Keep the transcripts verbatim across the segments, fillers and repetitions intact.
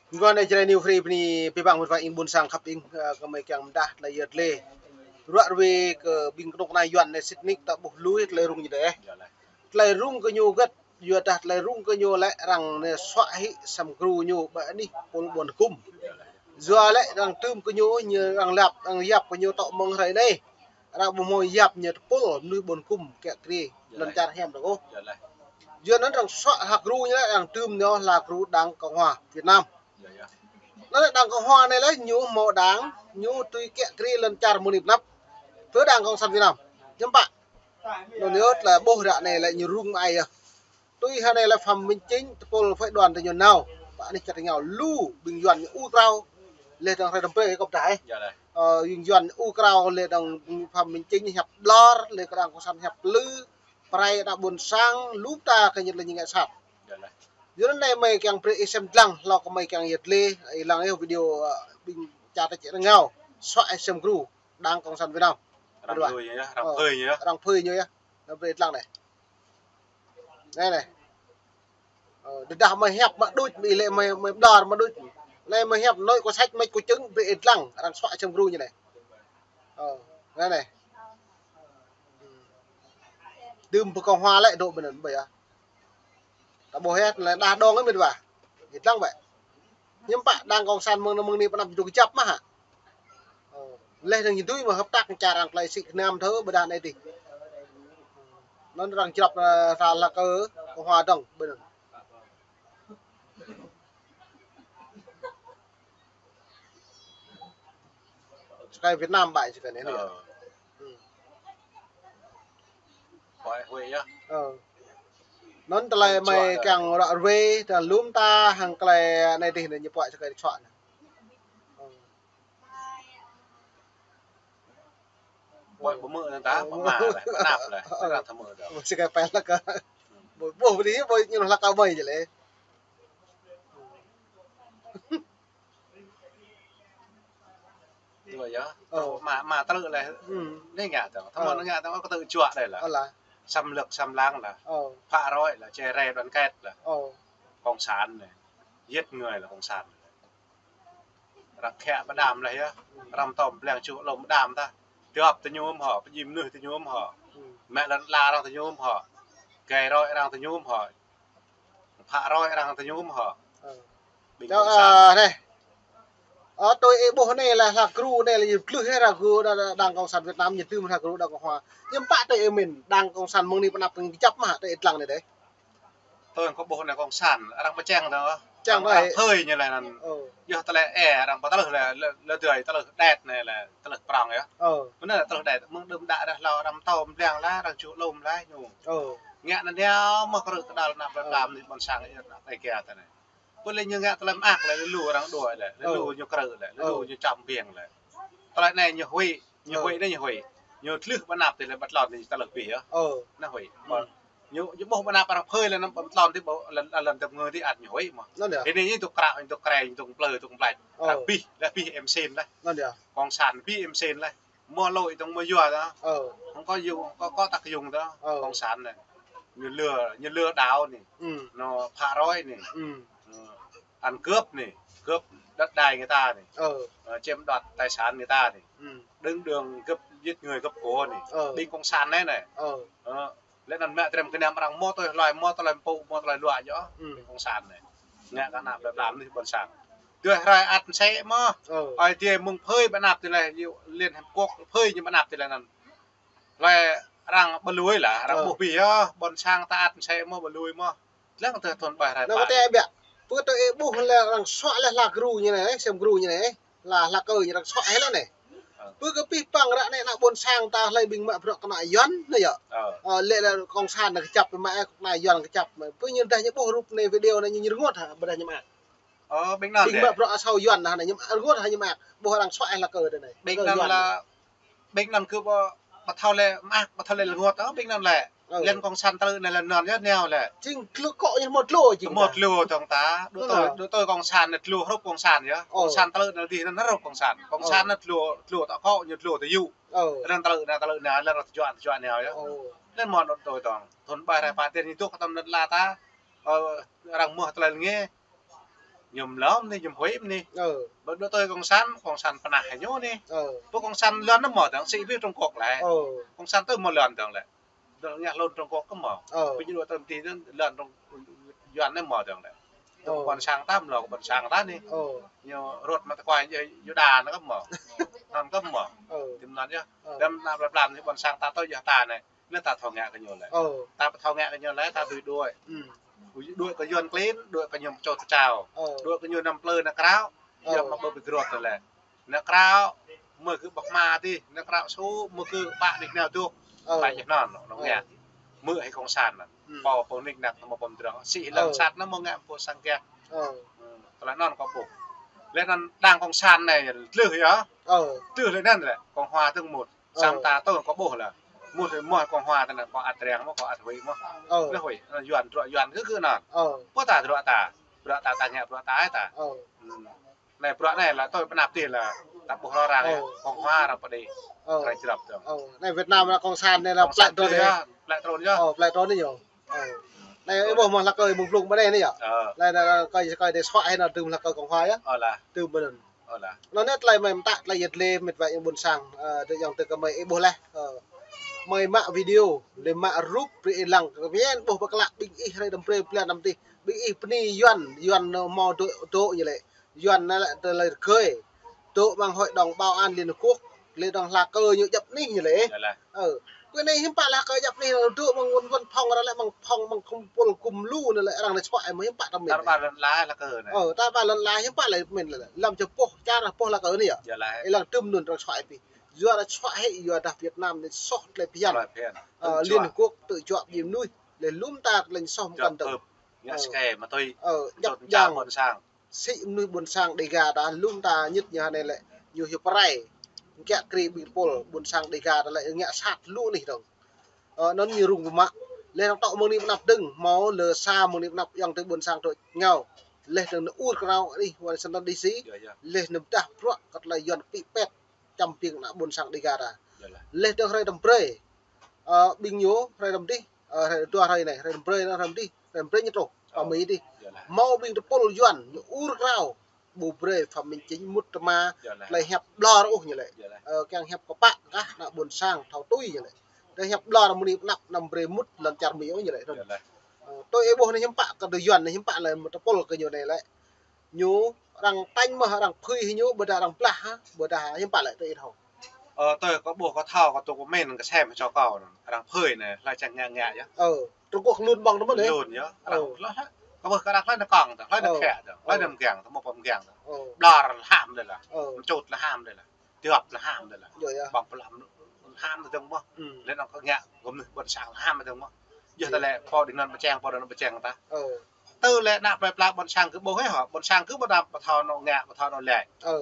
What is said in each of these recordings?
Ƀing guah anai Jrai New Free bơni abih bang mơ̆n wa ing ƀôn sang khăp ing, ơ, kơ mơi kiăng mơdah tơlơi yơh tơlơi. Ruă rơwe kơ ƀing kơnuk kơna Yuan anai sĭt nik ta ƀuh lui tơlơi rŭng ñu dêh. Tơlơi rŭng kơ ñu gơ̆t, yua dah tơlơi rŭng kơ ñu lĕ arăng anai suă hĭ sem gru ñu ƀơi anih pôl ƀôn hơkŭm. Yua lĕ arăng tơm kơ ñu, ñu arăng lăp, arăng yap kơ ñu tŏ mơ̆ng hrơi anai. Arăng ƀu hmâo yap ñu tơpul mơnuih ƀôn hơkŭm kiă kriê lŏn čar hiam dơ̆ng ôh. Yua anŭn arăng suă hla gru ñu lĕ arăng tơm ñu hla gru Đảng Cộng hòa Việt Nam. Anŭn lĕ Đảng Cộng hòa anai lĕ ñu hmâo đảng, ñu tui kiă kriê lŏn čar mơ̆ng anai pơ anăp. Tơ Đảng Cộng sản Việt Nam. Hiư̆m pă. Anŭn yơh tơlơi ƀuh ră anai lĕ ñu rŭng mơai yơh. Tui hơnai lĕ Phạm Minh Chính, tơpul phái đoàn tơ ñu nao. Pă anih čar tơ ñu lu, ƀing Yuan ñu ur krao. Leh dong hrơi tơm pê kơp đai. Ơ, ƀing Yuan ur krao, leh dong Phạm Minh Chính hiăp ƀlŏr, leh kơ Đảng Cộng sản hiăp plư. Prai ană ƀôn sang, lu ta kơ ñu lĕ ñu ngă sat. Yua anŭn anai mơi kiăng brơi ih sem lăng, hlâo kơ mơi kiăng yơh tơlơi, ih lăng yơh video, ơ, ƀing čar ta čĕ rơngao. Suă ih sem gru, Đảng Cộng sản Việt Nam. Arăng phơi ñu yơh, arăng phơi ñu yơh. Arăng phơi ñu yơh. Anŭn brơi ih lăng anai. Anai anai. Ơ, tơdah mơi hiăp mă đuč, ƀu lĕ mơi, mơi ƀlŏr mă đuč. Anai mơi hiăp nội có sách, mơi có chứng, brơi ih lăng, arăng suă sem gru ñu anai. Ơ, anai anai. Tơm pơ Cộng hòa lĕ dŏ ƀơi anŭn ƀơi yơh. Ta ƀuh yơh, tơlơi đah dong ih mĕt wa. Ih lăng ƀĕ. Hiư̆m pă Đảng Cộng sản mơ̆ng, mơ̆ng anai pơ anăp dŏ kơjăp mơ̆ hă. Ơ, leh dong ñu tui mơ̆ hợp tác čar arăng tơlơi sĭ kơnam thơ ƀơi đah anai dih. Anŭn arăng jrăp, ơ, hla kơ Cộng hòa dong ƀơi anŭn. Sky Việt Nam ƀai sky anai anai. Ơ. Ơ. Anŭn tơlơi mơi kiăng ruă rơwe, tơlơi lŏm ta hăng tơlơi anai dih anai ñu puă sky čuă anai. Ơ. Ƀuh ƀu mơ̆ anŭn ta, ƀu mă leh, ƀu năp leh, ƀu năp thâo mơ̆ ta. Ƀu sky pĕ lăk. Ƀu, ƀu, ƀu dih, ƀu ñu lăk kơ mơi jĕ leh. Tui yơh. Ơ. Mă, mă tơlơi leh. Anai ngă tơ, thâo mơ̆ ngă tơ, kơ tơlơi čuă đơi lah. Xâm lược, xâm lăng lah. Phá rối lah, chia rẽ đoàn kết lah. Cộng sản anai. Giết người là cộng sản. Arăng khĕ pơđam leh yơh. Arăng tŏm ƀlĕng čuh lŏm pơđam ta. Tiŏp tơ ñu ƀu hŏ, pơjing mơnuih tơ ñu ƀu hŏ. Mă lŏn ala arăng tơ ñu ƀu hŏ. Gai roi arăng tơ ñu ƀu hŏ. Phá rối arăng tơ ñu ƀu hŏ. Ƀing cộng sản anai. Ơ, tui ih ƀuh anai lah hla gru anai lah ñu plư hĭ hla gru đa-, đa-, Đảng Cộng sản Việt Nam ñu tơm hla gru Đảng Cộng hòa. Hiư̆m pă tui ih mĭn Đảng Cộng sản mơ̆ng anai pơ anăp tơng kơjăp mơ̆ hă tui ih lăng anai dêh. Tui kâo ƀuh anai cộng sản, arăng pơčeng tơ. Čeng tơ arăng phơi ñu leh anŭn. Yơh tơlơi ê, arăng pơtơlơi leh, leh, leh tơlơi, tơlơi đet anai leh, tơlơi prong yơh. Mơ̆n anai tơlơi đet, mơ̆ng đưm đă đah hlâo arăng tŏm ƀlĕng lah, arăng čuh lŏm lah ñu. Ngă anŭn yơh mơ̆ krư̆ kơđăl anăp plơi pla anai ƀôn sang yơh anăp tai kia tơ anai. Pơ lĕ ñu ngă tơlơi mơak leh, leh lu arăng đuaĭ leh, leh lu ñu krư̆ leh, leh lu ñu čăm ƀiêng leh. Tơlơi anai ñu huĭ, ñu huĭ anai ñu huĭ. Ñu tlưh pơ anăp tih leh ƀơi tlôn tih tơlơi pih yơh. Anai huĭ. Ñu, ñu ƀuh pơ anăp arăng phơi leh anŭn ƀơi tlôn tih ƀơi lŏn, lŏn tơm ngơ tih ăt ñu huĭ mơ̆. Anai yơh. Tih anai ñu tŭ krao, ñu tŭ krĕ, ñu tŭ plơi, tŭ plĕč. Arăng pih, leh pih êm sên leh. Cộng sản pih êm sên leh. Mơ̆ lôi tong mơ̆ yua ta. Hăng kơ yŭng, kơ, kơ tăk yŭng ta. Cộng sản anai. Ñu lừa, ñu lừa đảo anai. Nó phá rối anai. Nó ăn cướp anai. Cướp đất đai người ta anai. Ờ, chiếm đoạt tài sản người ta anai. Đứng đường cướp, giết người cướp của anai. Ƀing cộng sản anai anai. Ơ. Leh anŭn mă trem kơnam arăng mơ̆ tơlơi hloi, mơ̆ tơlơi pơpŭ, mơ̆ tơlơi luă yơh. Ƀing cộng sản anai. Ngă kơ anăp plơi pla anai ƀôn sang. Tui hrơi ăt sĕ mơ̆. Ơi Adai mơ̆ng phơi pơ anăp tih leh, Liên Hiệp Quốc phơi ñu pơ anăp tih leh anŭn. Leh arăng ƀu lui lah, arăng ƀuh pih yơh, ƀôn sang ta ăt sĕ mơ̆ ƀu lui mơ̆. Lăng tơ thun ƀai hrơi pă. Anai kơ tơbiă. Pơ tơ ih ƀuh leh arăng suă leh hla gru ñu anai, sem gru ñu anai. Lah hla kơ ñu arăng suă hĭ leh anai. Pơ kơ pih păng ră anai ană ƀôn sang ta hlơi ƀing mă bruă kơ ană Yuan anai yơh. Ơ, lĕ lĕ cộng sản anai kơčăp mă, ană Yuan kơčăp mă. Pơ ñu dah ñu ƀuh rup anai video anai ñu rơngot hă, ƀôdah ñu mă. Ơ, ƀing anŭn ƀing lĕ. Ƀing mă bruă asâo Yuan anai ñu rơngot hă ñu mă. Ƀuh arăng suă hĭ hla kơ anai. Ƀing anŭn lah, ƀing anŭn kơ ƀu, ƀu thâo lĕ mă, ƀu thâo lĕ rơngot ôh, ƀing anŭn lĕ. Ơ. Lĕ cộng sản tơlơi anai lĕ anŭn yơh nao lĕ. Jing tlô kơ ñu hmâo tlô jing. Hmâo tlô tong ta. Dŏ tui, dŏ tui cộng sản anai tlô hrup cộng sản yơh. Cộng sản tơlơi anai dih anŭn hrup cộng sản. Cộng sản anai tlô, tlô tŏ kơ ñu tlô tơ yŭ. Anŭn tơlơi anai, tơlơi anai lĕ rơ̆t juă, juă nao yơh. Lĕ mơ̆ dŏ tui tong. Thun ƀai hrơi pă tih ñu tŭ kơ tơm anŭn lah ta. Ơ, arăng mơ̆ tơlơi ngă. Ñu mlŏm anai, ñu huĭ anai. Ơ. Ƀơi dŏ tui cộng sản, cộng sản pơnah hĭ ñu anai. Ơ. Pơ cộng sản lŏn anai mơ̆ dơ̆ng, sĭ ƀĭ Trung Quốc lĕ. Ơ. Cộng sản tui mơ̆ lŏn dơ̆ng lĕ. Dŏ ngă lŏn Trung Quốc kơ mơ̆. Ơ. Ƀĭ ñu dŏ tui mơ̆ tih dơ̆ng, lŏn Trung, Yuan anai mơ̆ dơ̆ng lĕ. Ơ. Ƀôn sang ta mlŏm, ƀôn sang ta anai. Ơ. Ñu rŏt mă tơkuai ñu, ñu đa anai kơ mơ̆. Anŭn kơ mơ̆. Ơ. Tim anŭn yơh. Ơ. Đăm ană plơi pla ñu ƀôn sang ta tui yơh ta anai. Anai ta thâo ngă kơ ñu lĕ. Ơ. Ta ƀu thâo ngă kơ ñu lĕ, ta dưi đuaĭ. Ơ. Đuaĭ kơ Yuan klin, đuaĭ kơ ñu pơčô tơčao. Ơ. Đuaĭ kơ ñu anăm plư ană krao. Ơ. Yua mă ƀơi ƀĭ grŏt tơ lĕ. Ană krao, mơ̆ kơ ƀơ̆k hma tih, ană krao su, mơ̆ kơ ƀă đĭ nao tuh. Ơ. Ƀă jeh anŭn, anŭn ngă. Ơ. Mơ̆ hĭ cộng sản anŭn. Ơ. Pô, pô nik nak mơ̆ pơm drong. Sĭ lăng sat anŭn mơ̆ ngă pô sang kiăng. Ơ. Ơ, tơlơi anŭn kâo ƀuh. Lĕ anŭn đảng cộng sản anai, tlưh yơh. Ơ. Tlưh lĕ anŭn lĕ, cộng hòa tơ̆ng mŭt. Ơ. Samơ̆ ta tơ̆ng kâo ƀuh lĕ. Mŭt mơ̆ cộng hòa tơnăn kâo ăt răng mơ̆ kâo ăt huĭ mơ̆. Ơ. Lĕ huĭ, Yuan bruă Yuan kơ kơ anŭn. Ơ. Pô ta bruă ta. Bruă ta ta ngă bruă ta ta. Ơ. Anai bruă anai lĕ tui pơnăp tih lĕ ta ƀuh rŏ răng yơh. Ơ. Cộng hòa răng pơđĭ. Ơ. Răng jrăp dơ̆ng. Ơ. Anai Việt Nam lĕ cộng sản anai lĕ cộng sản plĕ trôn yơh. Plĕ trôn yơh. Ơ, plĕ trôn anai yơh. Ơ. Anai ih ƀuh mơ̆ hlak kơ mơ̆ng blung ƀơi anai anai yơh. Ơ. Anai anai kơ kơ đe suă hĭ anŭn tơm hlak kơ cộng hòa yơh. Ơ lah. Tơm ƀơi anŭn. Ơ lah. Anŭn anai tơlơi mơ̆ mơta tơlơi yet lĕ mĕt wa yang ƀôn sang, ơ, tơ yang tơ kơ mơi ih ƀuh lĕ. Ơ. Mơi mă video, lĕ mă rup brơi ih lăng kơ ƀiă ƀuh pơklă ƀing ih hrơi đăm brơi blan năm tih. Ƀing ih bơni Yuan, Yuan mơ̆ dŏ dŏ ñu lĕ. Yuan anai lĕ tơlơi rơgơi. Dŏ mơ̆ng Hội đồng Bảo an Liên Hợp Quốc, lĕ dŏng hlak kơ ñu djăp anih ñu lĕ. Ơ. Kơ anai hiư̆m pă hlak kơ djăp anih, dŏ mơ̆ng văn, văn phòng arăng lĕ mơ̆ng phòng mơ̆ng kumpul kum lu anai lĕ arăng anai suă mơ̆ hiư̆m pă tơm mĭn. Tar ƀar lŏn ala hlak kơ anai. Ơ, tar ƀar lŏn ala hiư̆m pă lĕ mĭn lĕ. Lăm čơpôh čar pôh hlak kơ anai yơh. Ih lăng tơm anŭn arăng suă ih pĭ. Yua arăng suă hĭ yua dah Việt Nam anai soh tơlơi phiăn. Tơlơi phiăn. Ơ, Liên Hợp Quốc tơjuă ƀing mơnuih. Lĕ lŏm ta lĕ soh mơkăn tơ̆ng. Ngă sơkai mă tui. Ơ, djăp jang ƀôn sang. Sĭ mơnuih ƀôn sang Đêga ta lŏm ta ñit ñu anai lĕ ñu hiu pơrai. Kiă kriê ƀing pôl ƀôn sang Đêga ta lĕ ngă sat lu anih dơ̆ng. Ơ, anŭn ñu rŭng pơmă. Lĕ anŭn tŏ mơ̆ng anai pơnăp dơ̆ng, hmâo lơ sa mơ̆ng anai pơnăp yang tơ ƀôn sang tơ ngao. Lĕ dơ̆ng anŭn ur krao anih Washington D C. Yơh, yơh. Lĕ anŭn dah bruă kơ tơlơi Yuan pĭ pet čăm ƀing ană ƀôn sang Đêga ta. Yơh lah. Lĕ dơ̆ng hrơi đăm brơi. Ơ, ƀing ñu hrơi đăm dih, ơ, hrơi dua hrơi anai, hrơi đăm brơi anŭn hrơi đăm dih, hrơi đăm brơi ñu truh. Ơ. Pơmĭn dih. Yơh lah. Hmâo ƀing tơpul Yuan, ñu ur krao. Ƀu brơi Phạm Minh Chính mŭt tơma, yơh lah, tơlơi hiăp ƀlŏr ôh ñu lĕ. Yơh lah. Ơ, kiăng hiăp kơpă kah ană ƀôn sang thâo tui ñu lĕ. Tơlơi hiăp ƀlŏr mơ̆ng anai pơnăp đăm brơi mŭt lŏn čar Mi ôh ñu lĕ. Yơh lah. Ơ, tui ih ƀuh anai hiư̆m pă kơ tơ Yuan anai hiư̆m pă lĕ mơ̆ tơpul kơ ñu anai lĕ. Ñu arăng tañ mơ̆ arăng phơi hĭ ñu ƀôdah arăng blah hă, ƀôdah hiư̆m pă lĕ tui ih thâo. Ơ, tui kâo ƀuh kâo thâo kâo tŭk pơmĭn kơ sem čô kâo anŭn. Arăng phơi anai, hlơi čang ngă ngă yơh. Ơ, Trung Quốc lun ƀơ̆ng tơmơ̆n yơh. Lun yơh. Arăng, ơ, hlơi, kâo ƀuh kơ arăng hlơi anai kŏng tơ, hlơi anai, ơ, khĕ tơ, hlơi, ơ, anai mơgang tơ, mơ̆ pơmơgang tơ. Ơ. Ƀlŏr lăm đơi lah. Ơ. Mơčut lăm đơi lah. Tiŏp lăm đơi lah. Yơh, yơh. Ƀơ̆ng pơlăm lăm tơ̆ng mơ̆. Ừ. Lĕ anŭn kâo ngă gơm anai ƀôn sang lăm tơ̆ng mơ̆. Yơh. Yơh. Tơlơi pô đĭ anŭn pơčeng, pô đĭ anŭn pơčeng ta. Ơ. Tơ lĕ ană plơi pla ƀôn sang kơ ƀuh hĭ hŏ, ƀôn sang kơ ƀu đăm pơthâo anŏ ngă, pơthâo anŏ lĕ. Ơ.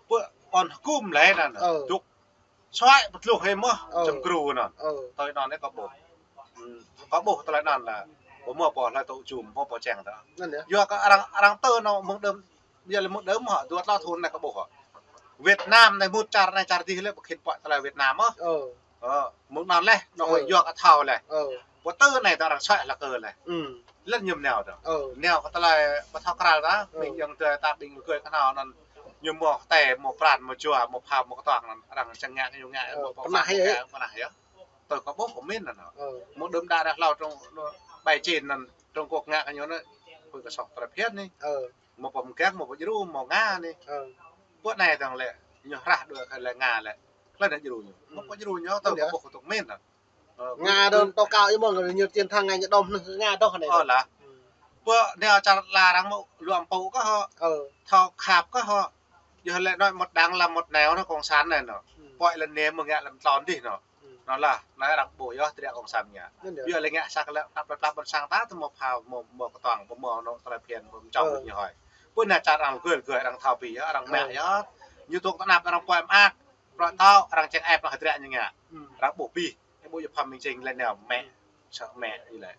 Pơ ôn hơkŭm lĕ anŭn. Ơ. Dŏ suaĭ pơtluh hĭ mơ̆, ơ, čơm gru anŭn. Ơ. Tơlơi anŭn anai kâo ƀuh. Ơ, kâo ƀuh tơlơi anŭn lĕ. Ƀu mơ̆ pô hlơi tŭ jum, ƀu mơ̆ pô čang tơ. Anŭn yơh. Yua kơ arăng, arăng tơ anŏ mơ̆ng đưm, yua lĕ mơ̆ng đưm hŏ, dua tlâo thŭn anai kâo ƀuh hŏ. Việt Nam anai mŭt čar anai čar dih lĕ ƀu khĭn pơ̆k tơlơi Việt Nam ôh. Ơ. Ơ, mơ̆ng anŭn lĕ, anŏ, ơ, huĭ yua kơ thâo lĕ. Ơ. Pô tơ anai tơ arăng suaĭ hlak kơ lĕ. Ừ. Lĕ ñu nao tơ. Ơ. Nao kơ tơlơi ƀu thâo krăl ta, ơ, ƀing yang tơ ta ƀing gơ̆ kơ nao anŭn. Ñu mơ̆ tơlơi, mơ̆ pran, mơ̆ jua, mơ̆ phao, mơ̆ kơtuang anŭn. Arăng čang ngă ñu ngă, ơ, mơ̆ pơnah yơh. Pơnah yơh. Tui kâo ƀuh pơmĭn anŭn. Ơ. Mơ̆ng đưm đă dah hlâo Trung, ƀai Čin anŭn, Trung Quốc ngă kơ ñu anai. Pơ kơ soh tơlơi phiăn anai. Ơ. Mơ̆ pơmơgang, mơ̆ pơdjru, mơ̆ ngă anai. Ơ. Pơ anai dơ̆ng lĕ, ñu hrah đuaĭ kơ lĕ ngă lĕ. Hlơi anai djru ñu. Ơ. Mơ̆ pơdjru ñu, tui kâo ƀuh kơ tŭk pơmĭn anŭn. Ơ, ngă dơ̆ng tơ kâo ih mơ̆ng ñu chiến thắng ngă ñu đom anŭn ngă dŏ anai. Ơ lah. Pơ anai čar la arăng mơ̆ luă pô kơ hŏ. Ơ. Thâo khăp kơ hŏ. Yua lĕ nói một đằng làm một nẻo anŭn cộng sản anai anŭn. Ừ. Pơ̆k lĕ anai mơ̆ ngă lăm tlôn dih anŭn. Ừ. Anŭn lah, anai arăng ƀuh yơh tơlơi cộng sản ngă. Anŭn yơh. Yua lĕ ngă sa kơ lĕ tap lĕ tap ƀôn sang ta tơ mơ̆ phao mơ̆, mơ̆ kơtuang, ƀu mơ̆ anŏ tơlơi phiăn, ƀu mơ̆ čŏng, ơ, ñu hơi. Pơ anai čar arăng gơl gơl arăng thâo pĭ yơh, arăng mă, ơ, yơh. Ñu tŭk tơnap arăng pơ̆k mơak. Bruă tŏ arăng čang ĕp anŭn hơdră ñu ngă. Ừ. Arăng ƀuh pĭ. Ih ƀuh yơh Phạm Minh Chính lĕ nao mă. Ừ. Sa mă ñu lĕ.